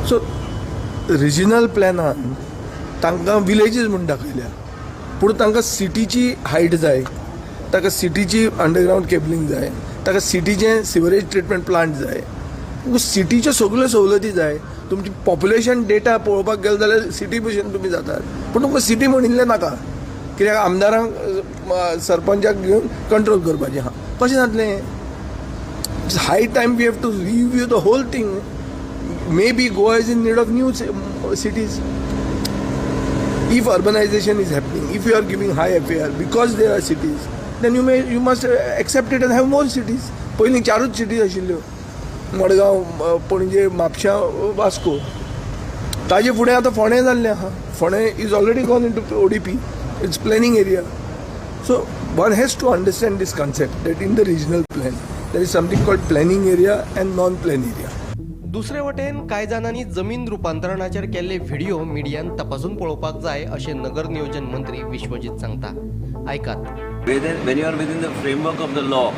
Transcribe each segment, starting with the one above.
So regional प्लॅनान तांकां villages म्हूण दाखयल्या, पूण तांकां सिटीची हायट जाय, ताका सिटीची अंडरग्रावंड केबलिंग जाय, ताका सिटीचें सिवरेज ट्रिटमेंट प्लांट जाय, सिटीच्यो सगल्यो सवलती जाय. तुमची पॉप्युलेशन डेटा पळोवपाक गेले जाल्यार सिटी भशेन तुमी जातात, पूण तुमकां सिटी म्हणिल्लें नाका, कित्याक आमदारांक सरपंचाक घेवन कंट्रोल करपाचें आहा. कशें जातलें? It's high time we have to review the whole thing. Maybe Goa is in need of new cities. If urbanization is happening, if you are giving high FAR because there are cities, then you must accept it and have more cities. पयलीं चारूच cities आशिल्ल्यो, मडगांव, पणजे, म्हापशा, वास्को. ताजे फुडें आतां फोंडें जाल्लें आहा. फोंडें is already gone into ODP, it's planning area. So one has to understand this concept that in the regional plan there is something called planning area and non plan area. दुसरे वटेन कांय जाणांनी जमीन रुपांतरणाचेर केल्ले व्हिडिओ मिडियान तपासून पळोवपाक जाय अशें नगर नियोजन मंत्री विश्वजीत सांगता. आयकात. When you are within the framework of the law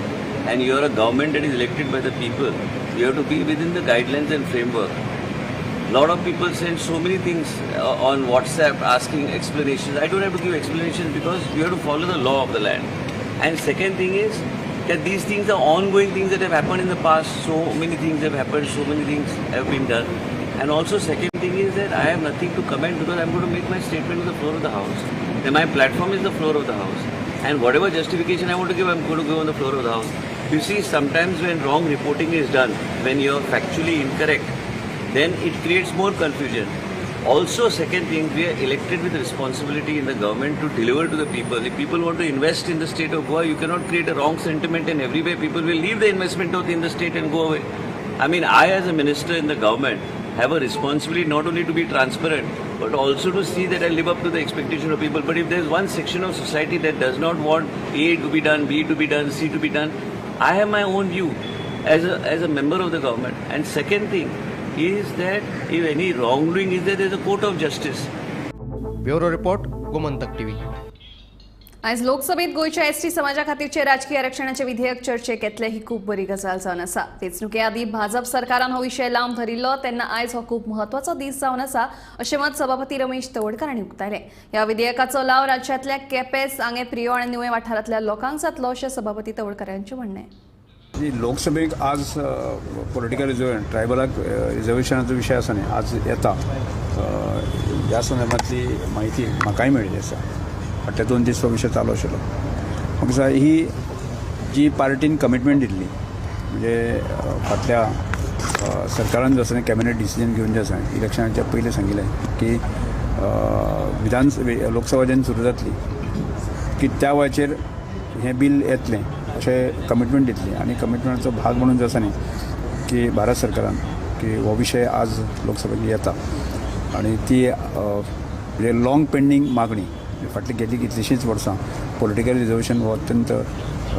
and you are a government that is elected by the people, you have to be within the guidelines and framework. Lot of people send so many things on WhatsApp asking explanations. I don't have to give explanations because you have to follow the law of the land. And second thing is that these things are ongoing things that have happened in the past. So many things have happened, so many things have been done. And also second thing is that I have nothing to comment because I'm going to make my statement on the floor of the house. Then my platform is the floor of the house. And whatever justification I want to give, I'm going to give on the floor of the house. You see, sometimes when wrong reporting is done, when you're factually incorrect, then it creates more confusion. Also, second thing, we are elected with responsibility in the government to deliver to the people. If people want to invest in the state of Goa, you cannot create a wrong sentiment in every way. People will leave the investment out in the state and go away. I mean, I as a minister in the government have a responsibility not only to be transparent, but also to see that I live up to the expectation of people. But if there's one section of society that does not want A to be done, B to be done, C to be done, I have my own view as a member of the government. And second thing is that if any wrongdoing is there, there's a court of justice. Bureau report, Gomantak TV. आयज लोकसभेत गोंयच्या ST समाजा खातीरचे राजकीय आरक्षणाचे विधेयक चर्चेक येतले ही खूब बरी गजाल जावन आसा. वेंचणुके आदीं भाजप सरकारान हो विशय लावन धरिल्लो तेन्ना आयज हो खूब म्हत्वाचो दीस जावन आसा अशें मत सभापती रमेश तवडकर हांणी उक्तायलें. ह्या विधेयकाचो लाव राज्यांतल्या केपें, सांगें, प्रियोळ आनी नुवें वाठारांतल्या लोकांक जातलो अशें सभापती तवडकर हांचें म्हणणें. लोकसभेक आज पॉलिटिकल रिजर्वेशन, ट्रायबलाक रिजर्वेशनाचो विशय आसा न्ही, आज येता. ह्या संदर्भातली म्हायती म्हाकाय मेळिल्ली आसा. फाटले 2 दीस हो विशय चालू आशिल्लो. म्हाका दिसता ही जी पार्टीन कमिटमेंट दिल्ली, म्हणजे फाटल्या सरकारान जो आसा कॅबिनेट डिसिजन घेवन जें आसा इलेक्शनाच्या पयलीं सांगिल्लें की विधान लोकसभा जेन्ना सुरू जातली की त्या वेळाचेर हें बील येतलें अशें कमिटमेंट दितली. आनी कमिटमेंटाचो भाग म्हणून जो आसा न्ही की भारत सरकारान की हो विशय आज लोकसभेक येता आनी ती म्हणजे लाँग पेंडींग मागणी फाटली गेली कितलींशींच वर्सां. पॉलिटिकल रिजर्वेशन हो अत्यंत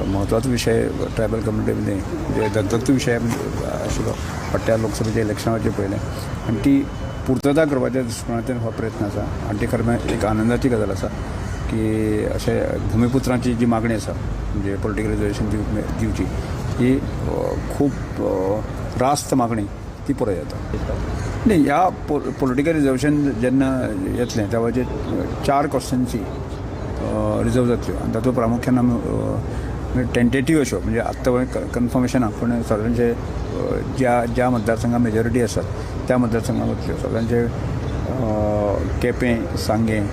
म्हत्वाचो विशय ट्रायबल कम्युनिटी मदीं, म्हणजे दगदगतो विशय आशिल्लो फाटल्या लोकसभेच्या इलेक्शनाचेर पळयलें आनी ती पुर्तता करपाच्या दृश्टिकोनांतल्यान हो प्रयत्न आसा. आनी ती खरें म्हळ्यार एक आनंदाची गजाल आसा की अशें भुमिपुत्रांची जी मागणी आसा, म्हणजे पॉलिटिकल रिजर्वेशन दिवची, ही खूब रास्त मागणी ती पुराय जाता. न्ही, ह्या पॉलिटिकल रिजर्वेशन जेन्ना येतलें त्या वेळाचेर 4 कॉन्स्टिट्युएन्सी रिजर्व जातल्यो आनी तातूंत प्रामुख्यान आमी टेंटेटीव अश्यो, म्हणजे आत्तां कन्फर्मेशन ना, पूण सगळ्यांचे ज्या ज्या मतदारसंघात मेजॉरिटी आसात त्या मतदारसंघात वतल्यो. सगळ्यांचे केपें, सांगें,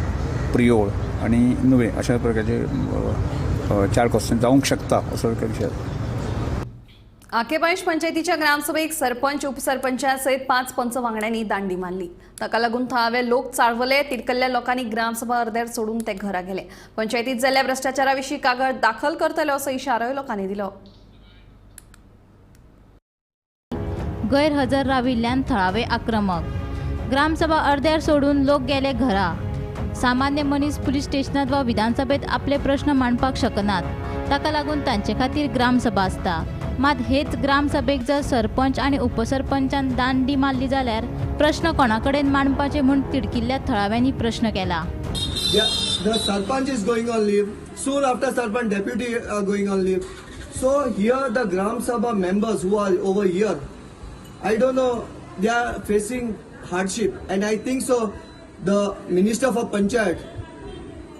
प्रियोळ आनी नुवें अशा प्रकारचे 4 कॉन्स्टिट्युएन्सी जावंक शकता असो एक विशय. आकेबायश पंचायतीच्या ग्रामसभेक सरपंच, उपसरपंचा सयत 5 पंच वांगड्यांनी दांडी मारली. ताका लागून थळावे लोक चाळवले. तिडकल्ल्या लोकांनी ग्रामसभा अर्द्यार सोडून ते घरा गेले. पंचायतीत जाल्ल्या भ्रष्टाचारा विशीं कागद दाखल करतले असो इशारोय लोकांनी दिलो. गैरहजर राविल्ल्यान थळावे आक्रमक. ग्रामसभा अर्द्यार सोडून लोक गेले घरा. सामान्य मनीस पुलीस स्टेशनात वा विधानसभेत आपले प्रश्न मांडपाक शकनात, ताका लागून तांचे खातीर ग्रामसभा आसता. मात हेच ग्रामसभेक जर सरपंच आनी उपसरपंचान दांडी मारली जाल्यार प्रश्न कोणा कडेन मांडपाचे म्हूण तिडकिल्ल्या थळाव्यांनी प्रश्न केला. The sarpanch is going on leave. Soon after sarpanch, deputy are going on leave. So here the Gram Sabha members who are over here, I don't know, they are facing hardship, and I think so the Minister for Panchayat,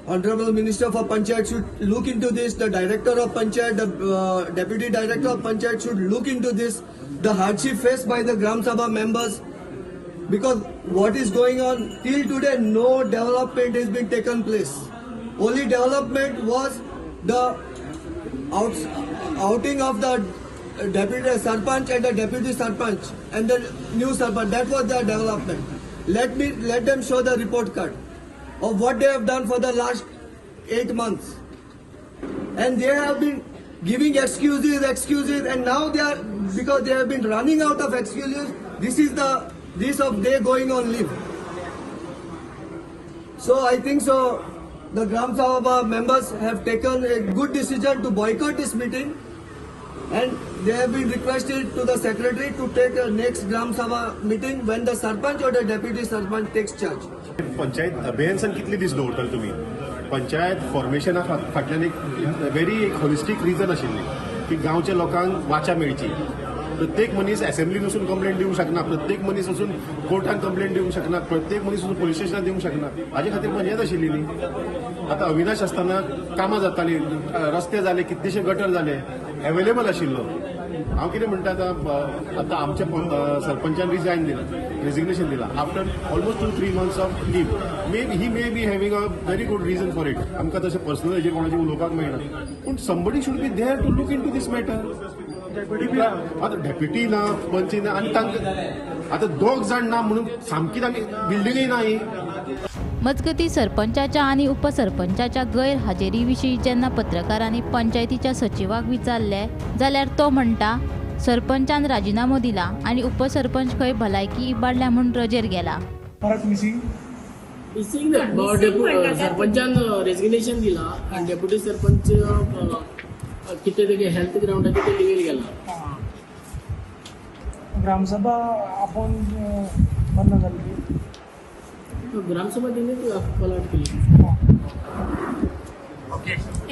Honorable Minister for Panchayat should look into this, the Director of Panchayat, the Deputy Director of Panchayat should look into this, the hardship faced by the Gram Sabha members, because what is going on till today, no development has been taken place. Only development was the outing of the deputy sarpanch and the deputy sarpanch and the new sarpanch. That was their development. Let them show the report card of what they have done for the last 8 months. And they have been giving excuses, and now they are, because they have been running out of excuses, this is the this of they going on leave. So I think so the Gram Sabha members have taken a good decision to boycott this meeting, and they have been requested to the secretary to take a next Gram Sabha meeting when the sarpanch or the deputy sarpanch takes charge. Panchayat अबेयन्सान कितले दीस दवरतले तुमी? पंचायत फॉर्मेशना फाटल्यान एक very एक होलिस्टीक reason आशिल्ली की गांवच्या लोकांक वाचा मेळची. प्रत्येक मनीस असेंब्लीन वचून कंप्लेंट दिवंक शकना, प्रत्येक मनीस वचून कोर्टान कंप्लेंट दिवंक शकना, प्रत्येक मनीस वचून पोलीस स्टेशनात दिवंक शकना. हाजे खातीर पंचायत आशिल्ली न्ही. आतां अविनाश आसतना कामां जातालीं, रस्ते जाले, कितलेशे गटर जाले, एवेलेबल आशिल्लो. हांव कितें म्हणटा, आतां आतां आमच्या सरपंचान रिजायन दिलां, रेजिग्नेशन दिलां after almost 2-3 months of leave. May he may be having a very good reason for it. आमकां तशें पर्सनल हेजेर कोणाचें उलोवपाक मेळना, पूण somebody should be there to look into this matter. आतां डेप्युटी ना, पंच ना, आनी तांकां आतां दोग जाण ना म्हणून सामकीच आमी बिल्डिंगय ना ही. मजगती सरपंचाच्या आनी उपसरपंचाच्या गैरहाजेरी विशीं जेन्ना पत्रकारांनी पंचायतीच्या सचिवाक विचारले जाल्यार तो म्हणटा सरपंचान राजिनामो दिला आनी उपसरपंच खंय भलायकी इबाडल्या म्हूण रजेर गेला. परत मिसिंग मिसिंग ना, सरपंचान रेजिग्नेशन दिला आनी डेप्युटी सरपंच कितें तेगे हेल्थ ग्रावंडाचेर ते लिवेर गेला. ग्रामसभा आपण बंद झाली. ग्रामसभा तेणी कॉल आउट केली.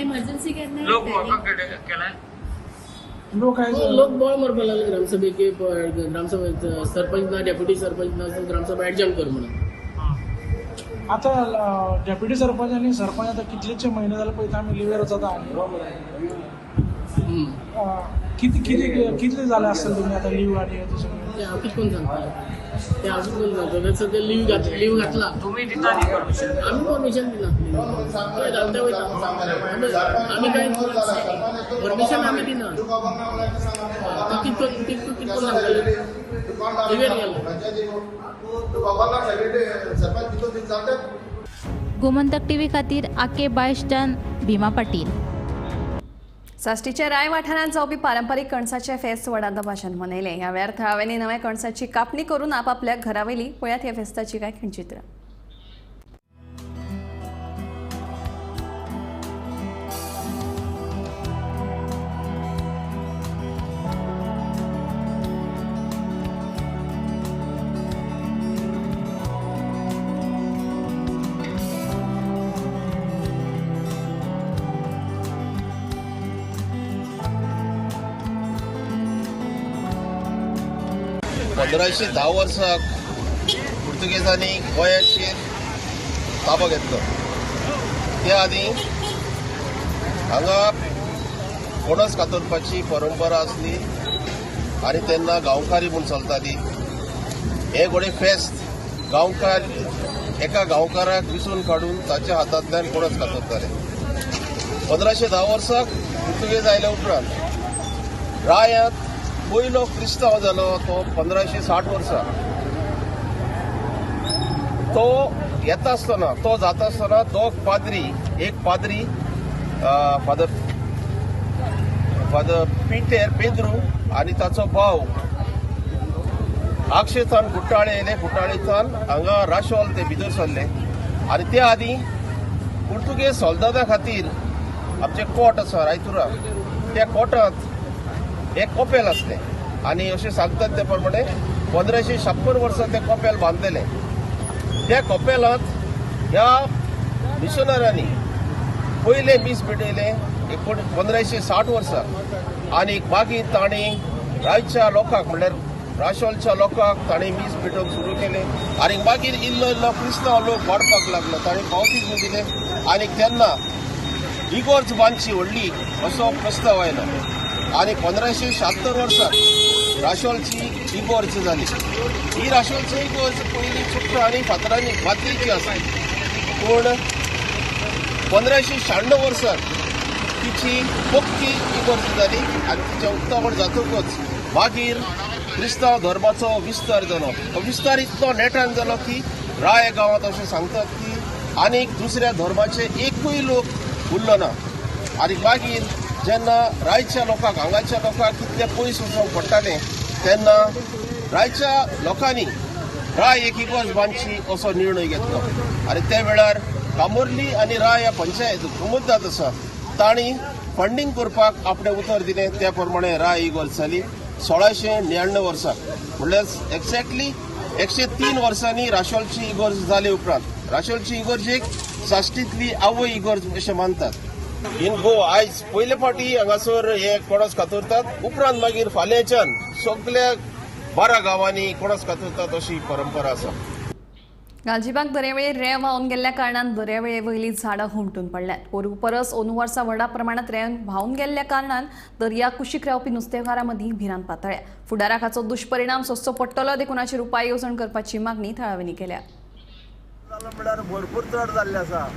एमर्जन्सी केन्ना लोक लोक बोळ मारपाक लागले ग्रामसभेक, ग्रामसभा सरपंच ना, डेप्युटी सरपंच ना, ग्रामसभा एडजर्न कर म्हणून. आता डेप्युटी सरपंच आनी सरपंच आता कितलेचे महिने जाले पळयता आमी लिवेर वचता. किती किती कितले जाले आसतले तुमी आतां लीव आनी तशें? ते हांव कितें करून सांगता, ते हांव कितें करून सांगता. सद्या लीव घातला, तुमी दिता न्ही परमिशन? आमी परमिशन दिना, ते घालता वयता. आमी कांय परमिशन आमी दिना. तो कितें कितें करून सांगतले? लिवेर गेलो. गोमंतक टीव्ही खातीर आके बायशच्यान भीमा पाटील. साश्टीच्या राय वाठारांत जावपी पारंपारीक कणसाचे फेस्त व्हडा दबाज्यान मनयलें. ह्या वेळार थळाव्यांनी नव्या कणसाची कापणी करून आपापल्या घरा व्हेली. पळयात ह्या फेस्ताची कांय खणचित्रां. पंदराशे 10 वर्साक पुर्तुगेजांनी गोंयाचेर ताबो घेतलो. त्या आदीं हांगा पणस कातरपाची परंपरा आसली आनी तेन्ना गांवकारी म्हूण चलताली. हें घोडे फेस्त गांवकार एका गांवकाराक विसून काडून ताच्या हातांतल्यान पणस कातरताले. 1510 वर्साक पुर्तुगेज आयल्या उपरांत रायांत पयलो क्रिस्तांव जालो तो 1560 वर्सा. तो येता आसतना, तो जाता आसतना दोग पाद्री, एक पाद्री फादर फादर पिटर पेद्रू आनी ताचो भाव आक्षेथान कुट्टाळे येयले. कुट्टाळेथान हांगा राशोल ते भितर सरले आनी त्या आदीं पुर्तुगेज सोल्दादा खातीर आमचें कोट आसा रायतुरा, त्या कोटांत एक कोपेल आसलें आनी अशें सांगतात ते प्रमाणे 1556 वर्सां तें कोपेल बांदलेलें. त्या कोपेलांत ह्या मिशनरांनी पयलें मीस पेटयलें 1560 वर्सां आनी मागीर तांणी रायच्या लोकांक म्हणल्यार राशोलच्या लोकांक तांणी मीस भेटोवंक सुरू केलें आनी मागीर इल्लो इल्लो क्रिस्तांव लोक वाडपाक लागलो. तांणी बावतीज्म दिलें आनी तेन्ना इगोर्ज बांदची व्हडली असो प्रस्ताव आयलो आनी 1576 वर्सा राशोलची इगोर्ज जाली. ही राशोलची इगोर्ज पयलीं चुट्टां आनी फातरांनी मातयेची आसली, पूण 1596 वर्सा तिची पक्की इगोर्ज जाली आनी तिचें उक्तावण जातकच मागीर क्रिस्तांव धर्माचो विस्तार जालो. तो विस्तार इतलो नेटान जालो की राय गांवांत अशें सांगतात की आनीक दुसऱ्या धर्माचे एकूय लोक उरलो ना. आनी मागीर जेन्ना रायच्या लोकांक हांगाच्या लोकांक कितले पयस वचूंक पडटालें तेन्ना रायच्या लोकांनी राय एक इगोर्ज बांदची असो निर्णय घेतलो आनी त्या वेळार कामोर्ली आनी राय ह्या पंचायत कुमुद्दात आसा तांणी फंडींग करपाक आपणें उतर दिलें. त्या प्रमाणे राय इगोर्ज जाली 1699 वर्सा, म्हणल्यार एक्झॅक्टली 103 वर्सांनी राशोलची इगोर्ज जाले उपरांत राशोलची इगोर्ज एक साश्टींतली आवय इगोर्ज अशें मानतात. इन गोवा आयज पयले फावटी हांगासर हे कोणस कातरतात, उपरांत मागीर फाल्यांच्यान सगल्या 12 गांवांनी कोणस कातरतात अशी परंपरा आसा. गालजीबाग दर्यावेळेर रेंव व्हांवन गेल्ल्या कारणान दर्यावेळे वयलीं झाडां हुमटून पडल्यात. पोरूं परस अंदू वर्सा व्हडा प्रमाणांत रेंव व्हांवन गेल्ल्या कारणान दर्या कुशीक रावपी नुस्तेकारां मदीं भिरांत पातळ्या. फुडाराक हाचो दुश्परिणाम सोंसचो पडटलो देखून हाचेर उपाय येवजण करपाची मागणी थळाव्यांनी केल्या. म्हणल्यार भरपूर चड जाल्लें आसा.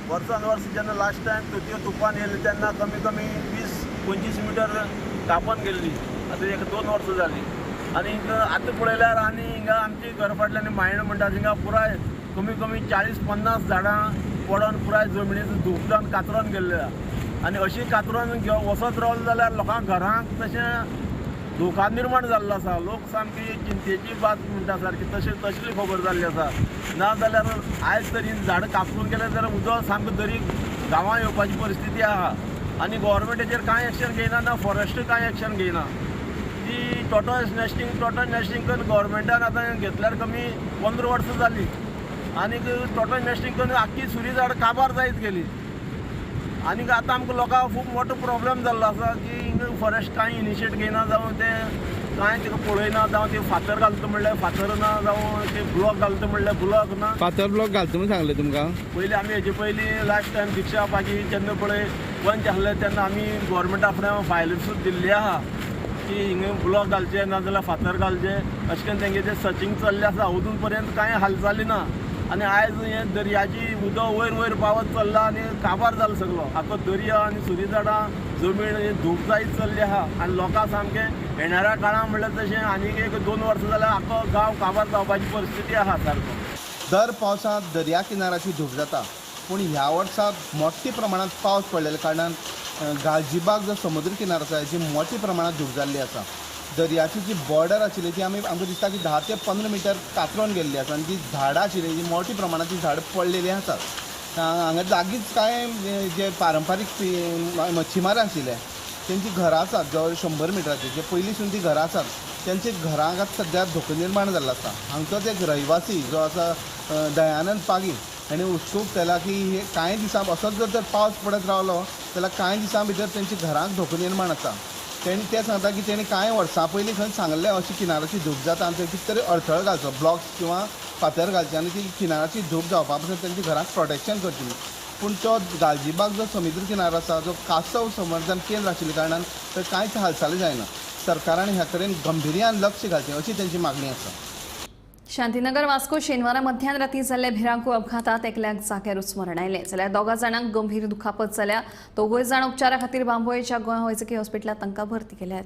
वर्सान वर्स जेन्ना लास्ट टायम तृतीय तुफान येयलें तेन्ना कमी कमी 20-25 मिटर कापून गेल्ली. आतां एक 2 वर्सां जालीं आनी आतां पळयल्यार आनी हिंगा आमची घर फाटल्यान मायण म्हणटा थिंगा पुराय कमी कमी 40-50 झाडां पडोन पुराय जमनीचो धूप जावन कातरोन गेल्ले आसा. आनी अशी कातरोन वचत रावले जाल्यार लोकांक घरांक तशें धोका निर्माण जाल्लो आसा. लोक सामकी चिंतेची बात म्हणटा सारकी तशें तसली खबर जाल्ली आसा. ना जाल्यार आयज तरी झाडां कापून गेले जाल्यार उदक सामकें दरी गांवां येवपाची परिस्थिती आसा. आनी गोवोरमेंटाचेर कांय एक्शन घेयना, ना फॉरेस्ट कांय एक्शन घेयना. ती टॉर्टॉयज नॅस्टिंग करून गोवोरमेंटान आतां घेतल्यार कमी 15 वर्सां जालीं आनी टॉर्टॉयज नॅस्टिंग करून आख्खी सुरी झाड काबार जायत गेली. आनी आतां आमकां लोकांक खूब मोठो प्रॉब्लम जाल्लो आसा की फॉरेस्ट कांय इनिशिएट घेयना, जावं तें कांय ताका पळयना, जावं ते फातर घालता म्हणल्यार फातर ना, जावं ते ब्लॉक घालता म्हणल्यार ब्लॉक ना. फातर ब्लॉक घालता म्हणून सांगलें तुमकां पयलीं आमी हेजे पयलीं लास्ट टायम दीक्षा पागी जेन्ना पळय पंच आसले तेन्ना आमी गोवोरमेंटा फुडें फायल सुद्दां दिल्ली आसा की हिंगा ब्लॉक घालचे ना जाल्यार फातर घालचे अशें करून तेंगे तें सर्चिंग चल्लें आसा. अजून पर्यंत कांय हालचाली ना. आनी आयज हें दर्याची उदक वयर वयर पावत चल्ला आनी काबार जालो सगलो आख्खो दर्या आनी सुरी झाडां जमीन धूप जायत चल्ली आसा. आनी लोकांक सामकें येणाऱ्या काळां म्हणल्यार तशें आनीक एक 2 वर्सां जाल्यार आख्खो गांव काबार जावपाची परिस्थिती आसा सारको. दर पावसांत दर्या किनाराची धूप जाता, पूण ह्या वर्सा मोठ्या प्रमाणांत पावस पडलेल्या कारणान गालजीबाग जो समुद्र किनार आसा हेची मोठ्या प्रमाणांत धूप जाल्ली आसा. दर्याची जी बॉर्डर आशिल्ली ती आमकां दिसता की 10 ते 15 मिटर कातरून गेल्ली आसा आनी जी झाडां आशिल्ली जी मोठ्या प्रमाणांत ती झाडां पडलेली आसात. हांगा लागींच कांय जे पारंपारीक मच्छीमार आशिल्ले तेंची घरां आसात जवळ 100 मिटराचेर जे पयलींसून ती घरां आसात तेंच्या घरांक आतां सद्या धोको निर्माण जाल्लो आसा. हांगचोच एक रहिवासी जो आसा दयानंद पागी हाणें उत्सूक केला की हे कांय दिसां असोच जर तर पावस पडत रावलो जाल्यार कांय दिसां भितर तेंच्या घरांक धोको निर्माण जाता. तेणी ते सांगता की तेणी कांय वर्सां पयलीं खंय सांगलें अशी किनाराची धूप जाता आनी कितें तरी अडथळो घालचो, ब्लॉक्स किंवा फातर घालचे आनी ती किनाराची धूप जावपा पासून तेंच्या घरांक प्रोटेक्शन करचें. पूण तो गालजीबाग जो समुद्र किनारो आसा जो कासव संवर्धन केंद्र आशिल्ल्या कारणान थंय कांयच हालचाली जायना. सरकारान ह्या कडेन गंभिर्यान लक्ष घालचें अशी तेंची मागणी आसा. शांतीनगर वास्को शेनवारा मध्यान राती जाल्ल्या भिरांकूळ अपघातात एकल्याक जाग्यारूच मरण आयलें जाल्यार 2 जाणांक गंभीर दुखापत जाल्या. 2 जाण उपचारा खातीर बांबोळेच्या गोंय वैजकी हॉस्पिटलांत तांकां भरती केल्यात.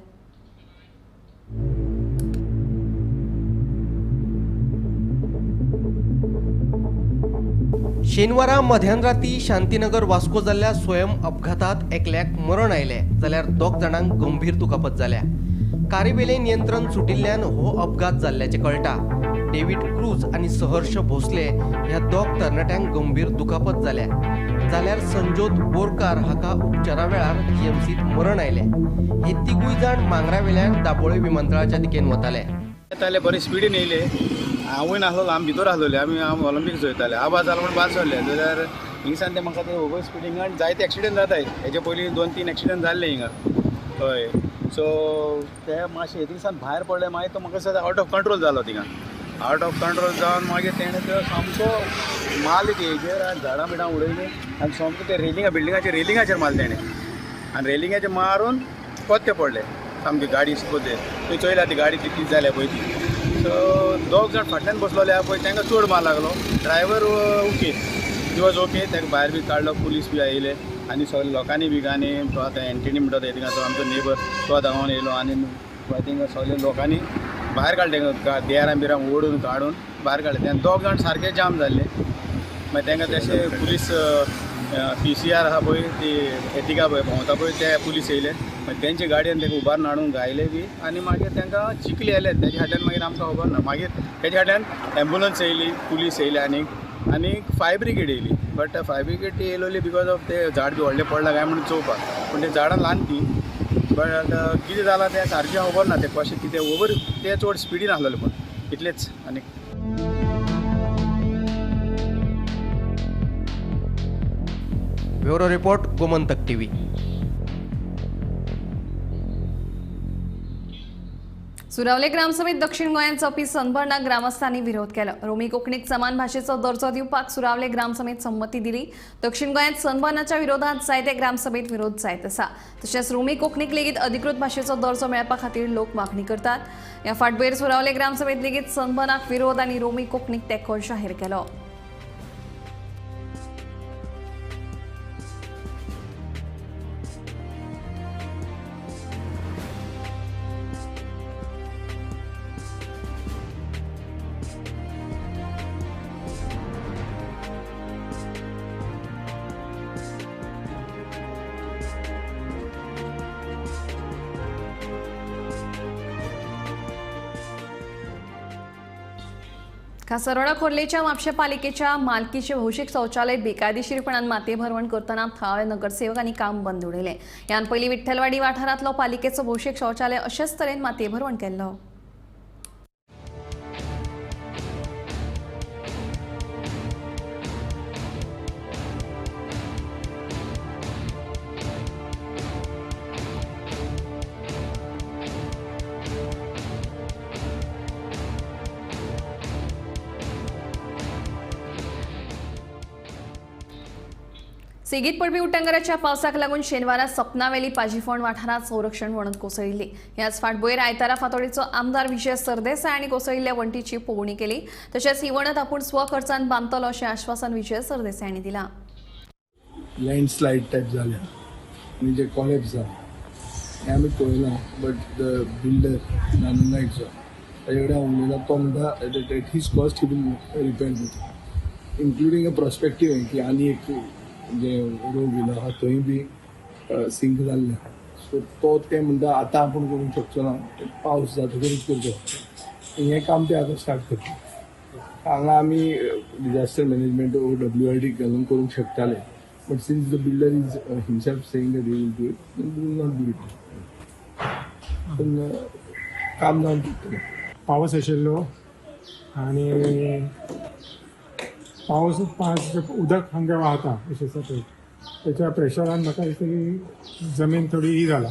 शेनवारा मध्यान राती शांतीनगर वास्को जाल्ल्या स्वयं अपघातात एकल्याक मरण आयलें जाल्यार 2 जाणांक गंभीर दुखापत जाल्या. कारीवेलें नियंत्रण सुटिल्ल्यान हो अपघात जाल्ल्याचें कळटा. डेव्हिड क्रूज आनी सहर्ष भोसले ह्या 2 तरणाट्यांक गंभीर दुखापत जाल्या जाल्यार संजोत बोरकार हाका उपचारा वेळार जीएमसीत मरण आयलें. हे 3 जाण मांगरावेल्यान दाबोळे विमानतळाच्या दिकेन वताले. येताले बरे स्पिडीन येयले, हांवूय नासलो, आमी भितर आसलोले, आमी ऑलिम्पिक्स चोयताले. आवाज जालो म्हूण भायर सरले जाल्यार हिंगसान ते म्हाका ओवर स्पिडींग जायते एक्सिडंट जाताय. हेजे पयलीं 2-3 एक्सिडंट जाल्ले हिंगा. हय, सो ते मातशें थिंगसान भायर पडले, मागीर तो म्हाका दिसता आवट ऑफ कंट्रोल जालो थिंगा. आवट ऑफ कंट्रोल जावन मागीर तेणें तो सामको मारले ते हेजेर आनी झाडां बिडां उडयलीं आनी सामको ते रेलिंगा बिल्डिंगाचेर रेलिंगाचेर मारले तेणें आनी रेलिंगाचेर मारून कोत्ते पडले सामकी गाडी सुद्दां. थंय चोयल्या ती गाडी ती जाल्या पळय ती. सो दोग जाण फाटल्यान बसलोले आहा पळय, तांकां चड मार लागलो. Driver okay, he was okay. ताका भायर बी काडलो, पुलीस बी आयले आनी सगळे लोकांनी बी आनी तो आतां एंटनी म्हणटा तो थिंगा तो आमचो नेबर तो धांवन येयलो आनी थिंगा सगळे लोकांनी भायर काडले, देरां बिरां ओडून काडून भायर काडले. तेन्ना दोग जाण सारके जाम जाल्ले. मागीर तांकां तशें पुलीस PCR आसा पळय ती एटिका पळय भोंवता पळय ते पुलीस येयले. मागीर तेंचे गाडयेन तांकां उबारून हाडून घायले बी आनी मागीर तांकां चिखली आयले. तेज्या फाटल्यान मागीर आमकां खबर ना. मागीर तेज्या फाटल्यान एम्बुलन्स येयली, पुलीस येयले आनी आनी फायर ब्रिगेड येयली. बट फायर ब्रिगेड ती येयलोली because of ते झाड बी व्हडलें पडलां काय म्हणून चोवपाक, पूण ते झाडां ल्हान ती. बट कितें जालां तें सारकें खबर ना, तें कशें कितें ओवर तें चड स्पिडीन आसलेलें, पूण इतलेंच. आनी Bureau report, Gomantak TV. Suravle ग्रामसभेत दक्षिण गोंयांत जावपी सनबर्नाक ग्रामस्थांनी विरोध केलो. रोमी कोंकणीक समान भाशेचो दर्जो दिवपाक सुरावले ग्रामसभेत संमती दिली. दक्षिण गोंयांत सनबर्नाच्या विरोधात जायते ग्रामसभेत विरोध जायत आसा. तशेंच रोमी कोंकणीक लेगीत अधिकृत भाशेचो दर्जो मेळपा खातीर लोक मागणी करतात. ह्या फाटभुंयेर सुरावले ग्रामसभेत लेगीत सनबर्नाक विरोध आनी रोमी कोंकणीक तेंको जाहीर केलो. कासारवाडा खोर्लेच्या म्हापशें पालिकेच्या मालकीचे भौशीक शौचालय बेकायदेशीरपणान मातये भरवण करतना थळावे नगरसेवकांनी काम बंद उडयलें. ह्यान पयलीं विठ्ठलवाडी वाठारांतलो पालिकेचो भौशीक शौचालय अशेच तरेन मातये भरवण केल्लो. सेगीत पडपी उटंगराच्या पावसाक लागून शेनवारा सपनावेली पाजीफोंड वाठारांत संरक्षण वणत कोसळिल्ली. ह्याच फाटभुंयेर आयतारा फातोडीचो आमदार विजय सरदेसाय हांणी कोसळिल्ल्या वण्टीची पळोवणी केली. तशेंच ही वणत आपूण स्वखर्चान बांदतलो अशें आश्वासन विजय सरदेसाय हांणी दिलां. लँडस्लायड टायप जाल्या आनी जे कॉलेप्स जाला हें आमी पळयलां, बट the builder नानू नायक जो ताजे कडेन हांव उलयलां, तो म्हणटा at his cost he will repair जाता, इन्क्लुडींग अ प्रोस्पेक्टीव की आनी एक जे रोग येयलो आहा थंय बी सिंक जाल्लें. सो तो ते म्हणटा आतां आपूण करूंक शकचो ना, पावस जातकूच करचो. हें काम ते आतां स्टार्ट करता. हांगा आमी डिजास्टर मॅनेजमेंट WRD घालून करूंक शकताले, but since the builder is himself saying that he will do it, will not do it. पूण काम जावन पडटलें. पावस आशिल्लो आनी पावस पास उदक हांगा व्हांवता अशें आसा पळय, तेच्या प्रेशरान म्हाका दिसता की जमीन थोडी ही जाला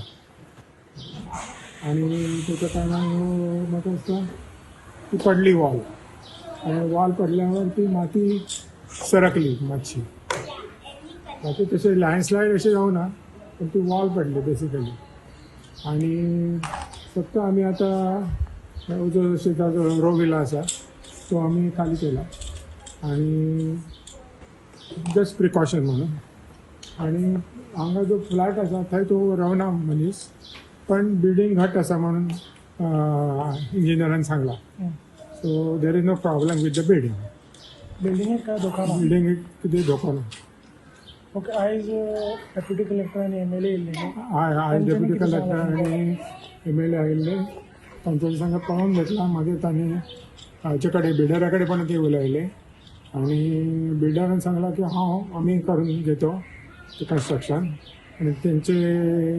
आनी तेच्या कारणान म्हाका दिसता ती पडली वॉल, आनी वॉल पडल्यावर ती माती सरकली मातशी. बाकी तशें लँडस्लायड अशें जावना, पूण ती वॉल पडली बेसिकली. आनी फक्त आमी आतां जो शेताचो रोविला आसा तो आमी खाली केला आनी जस्ट प्रिकॉशन म्हणून. आनी हांगा जो फ्लॅट आसा थंय तो रावना मनीस, पण बिल्डींग घट आसा म्हणून इंजिनियरान सांगलां. So there is no problem with the building. बिल्डिंगेक काय धोको ना? बिल्डिंगेक कितें धोको ना. ओके, आयज डेप्युटी कलेक्टर आनी MLA येयल्ले? हय, आयज डेप्युटी कलेक्टर आनी MLA आयिल्ले, तांच्या सांगा पळोवन घेतला. मागीर तांणी हाचे कडेन बिल्डरा कडेन पण ते उलयले आनी बिल्डरान सांगलां की हांव आमी करून घेतो ते कन्स्ट्रक्शन. आनी तेंचे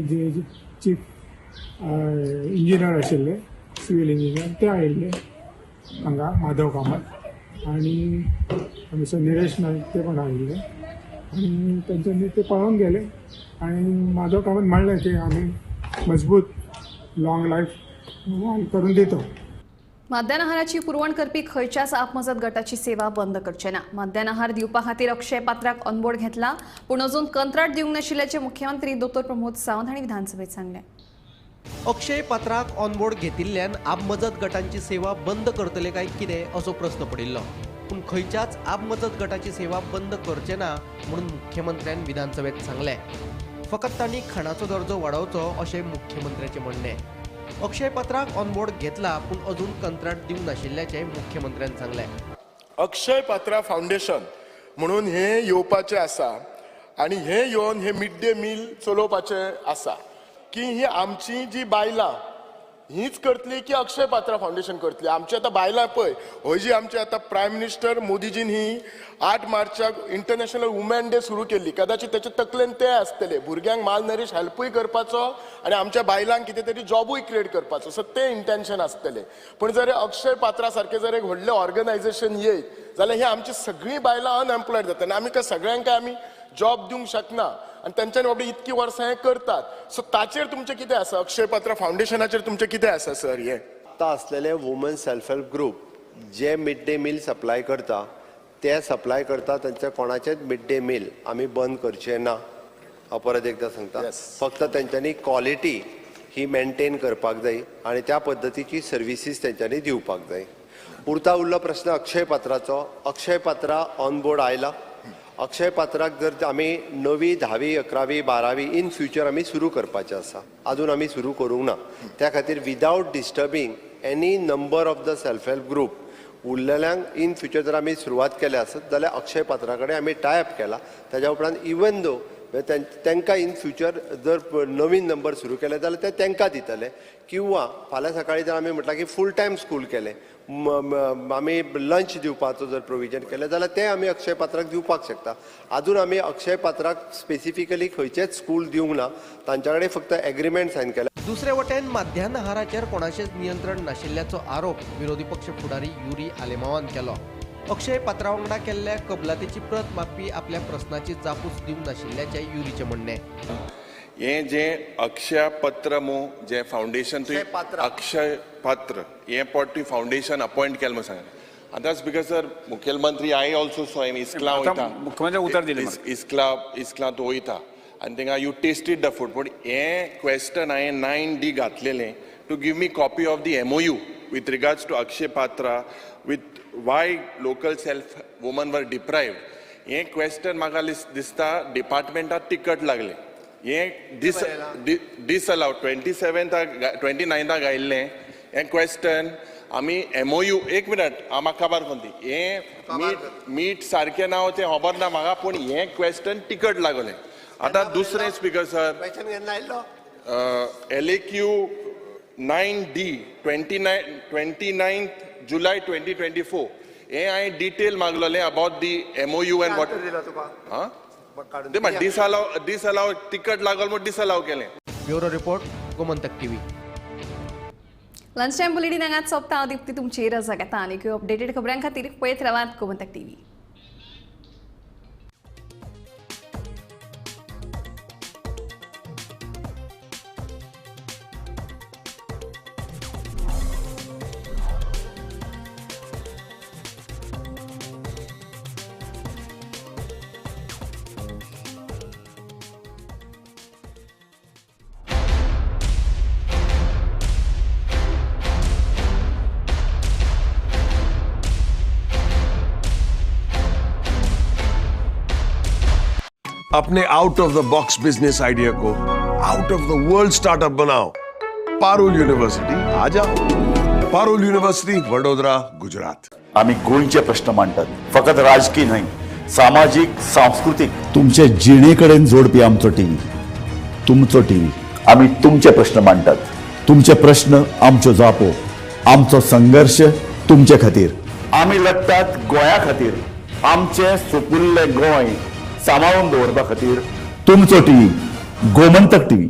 जे चीफ इंजिनियर आशिल्ले, सिवील इंजिनियर, ते आयिल्ले हांगा, माधव कामत आनी मिस्टर निरेश नायक ते पण आयिल्ले आनी तेंच्यांनी ते पळोवन गेले. आनी माधव कामत म्हणलें की आमी मजबूत लाँग लायफ वॉल करून दितो. मध्यान आहाराची पुरवण करपी खंयच्याच आपमजत गटाची सेवा बंद करचे ना. मध्यान आहार दिवपा खातीर अक्षय पात्राक ऑनबोर्ड घेतला, पूण अजून कंत्राट दिवंक नाशिल्ल्याचे मुख्यमंत्री दोतोर प्रमोद सावंत हांणी विधानसभेत सांगलें. अक्षय पात्राक ऑनबोर्ड घेतिल्ल्यान आपमजत गटांची सेवा बंद करतले काय कितें असो प्रस्न पडिल्लो, पूण खंयच्याच आपमजत गटाची सेवा बंद करचे ना म्हणून मुख्यमंत्र्यान विधानसभेत सांगलें. फकत तांणी खाणाचो दर्जो वाडोवचो अशें मुख्यमंत्र्याचें म्हणणें. अक्षय पात्राक ऑनबोर्ड घेतला, पूण अजून कंत्राट दिवंक नाशिल्ल्याचें मुख्यमंत्र्यान सांगलें. अक्षय पात्रा फावंडेशन म्हणून हें येवपाचें आसा आनी हें येवन हें मिड डे मील चलोवपाचें आसा की ही आमची जी बायलां हीच करतली की अक्षय पात्रा फावंडेशन करतली. आमची आतां बायलां पळय, हय जी आमची आतां प्रायम मिनिस्टर मोदीजीन ही 8 मार्चाक इंटरनॅशनल वुमेन डे सुरू केल्ली, कदाचित तेच्या तकलेन ते आसतले भुरग्यांक मालनरीश हेल्पूय करपाचो आनी आमच्या बायलांक कितें तरी जॉबूय क्रिएट करपाचो, सो ते इंटेन्शन आसतलें. पूण जर अक्षय पात्रा सारकें जर एक व्हडलें ऑर्गनायजेशन येयत जाल्यार ही आमची सगळीं बायलां अनएम्प्लॉयड जाता आनी आमी काय सगळ्यांक काय आमी जॉब दिवंक शकना आनी तेंच्यानी बाबडी इतकी वर्सां हें करतात. सो ताचेर तुमचें कितें आसा, अक्षय पात्रा फावंडेशनाचेर तुमचें कितें आसा सर? हें आतां आसलेले वुमन सेल्फ हेल्प ग्रूप जे मिड डे मील सप्लाय करता ते सप्लाय करता, तांचे कोणाचेच मिड डे मील आमी बंद करचे ना, हांव परत एकदां सांगता. फक्त तेंच्यांनी क्वॉलिटी ही मेनटेन करपाक जाय आनी त्या पद्दतीची सर्विसीस तेंच्यांनी दिवपाक जाय. उरता उरलो प्रस्न अक्षय पात्राचो. अक्षय पात्रा ऑन बोर्ड आयला. अक्षय पात्राक जर आमी 9वी 10वी 11वी 12वी इन फ्युचर आमी सुरू करपाचें आसा, आजून आमी सुरू करूंक ना. त्या खातीर without disturbing any number of the self help group उरलेल्यांक in future जर आमी सुरवात केल्या आसत जाल्यार अक्षय पात्रा कडेन आमी टाय अप केला. ताज्या उपरांत इवन दो तांकां इन फ्युचर जर नवीन नंबर सुरू केले जाल्यार ते तांकां दितले, किंवा फाल्यां सकाळीं जर आमी म्हटलां की फूल टायम स्कूल केलें, आमी लंच दिवपाचो जर प्रोविजन केलें जाल्यार तें आमी अक्षय पात्राक दिवपाक शकता. आजून आमी अक्षय पात्राक स्पेसिफिकली खंयचेच स्कूल दिवंक ना, तांच्या कडेन फक्त एग्रीमेंट सायन केला. दुसरे वटेन माध्यान आहाराचेर कोणाचेच नियंत्रण नाशिल्ल्याचो आरोप विरोधी पक्ष फुडारी युरी आलेमावान केलो. अक्षय पात्रा वांगडा केल्ल्या कबलातीची प्रत मागपी आपल्या प्रस्नाची जापूच दिवंक नाशिल्ल्याचें युरीचें म्हणणें. हें जें अक्षय पत्र मू जें फावंडेशन तुवें अक्षय पात्र हें पट तुवें फावंडेशन अपॉयंट केलें म्हूण सांगलें. आतां स्पीकर सर, मुखेलमंत्री I also so हांवें इस्कलां वयता, मुख्यमंत्री उतर दिलें, इस्कलां तूं वयता आनी थिंगा you tasted the food. पूण हें क्वेश्चन हांवें 9D घातलेलें to give me copy of the MOU with regards to Akshaya Patra with why local self women were deprived. हें क्वेश्चन म्हाका दिसता डिपार्टमेंटाक तिकट लागलें. हें डिसअलाव 27 29 घायिल्लें हें क्वेश्चन आमी एमओयू. एक मिनट, म्हाका खबर कोण ती हें मीट सारकें ना तें खबर ना म्हाका, पूण हें क्वेश्चन तिकट लागलें. आतां दुसरें speaker sir, LAQ 9D 29 July 2024 हें हांवें detail मागलोलें about the MOU and what. आं ते डिसअलाव तिकट लागल म्हूण डिसअलाव केलें. Bureau report, Gomantak TV. Lunch time bulletin हांगाच सोंपता. हांव दीप्ती तुमची रजा घेता. आनीक अपडेटेड खबरां खातीर पळयत रावात गोमंतक टीव्ही. अपने out of the box business idea को out of the world startup बनाओ. पारुल युनिव्हर्सिटी आ जाओ. पारुल युनिव्हर्सिटी, वडोदरा, गुजरात. आमी गोंयचे प्रश्न मांडटात, फकत राजकीय न्हय, सामाजीक, सांस्कृतीक. तुमचे जिणे कडेन जोडपी आमचो टीव्ही, तुमचो टीव्ही. आमी तुमचे प्रश्न मांडटात, तुमचे प्रश्न आमच्यो जापो, आमचो संघर्श तुमचे खातीर. आमी लढटात गोंया खातीर, आमचें सुपुल्लें गोंय सांबाळून दवरपा खातीर. तुमचो टीव्ही, गोमंतक टीव्ही.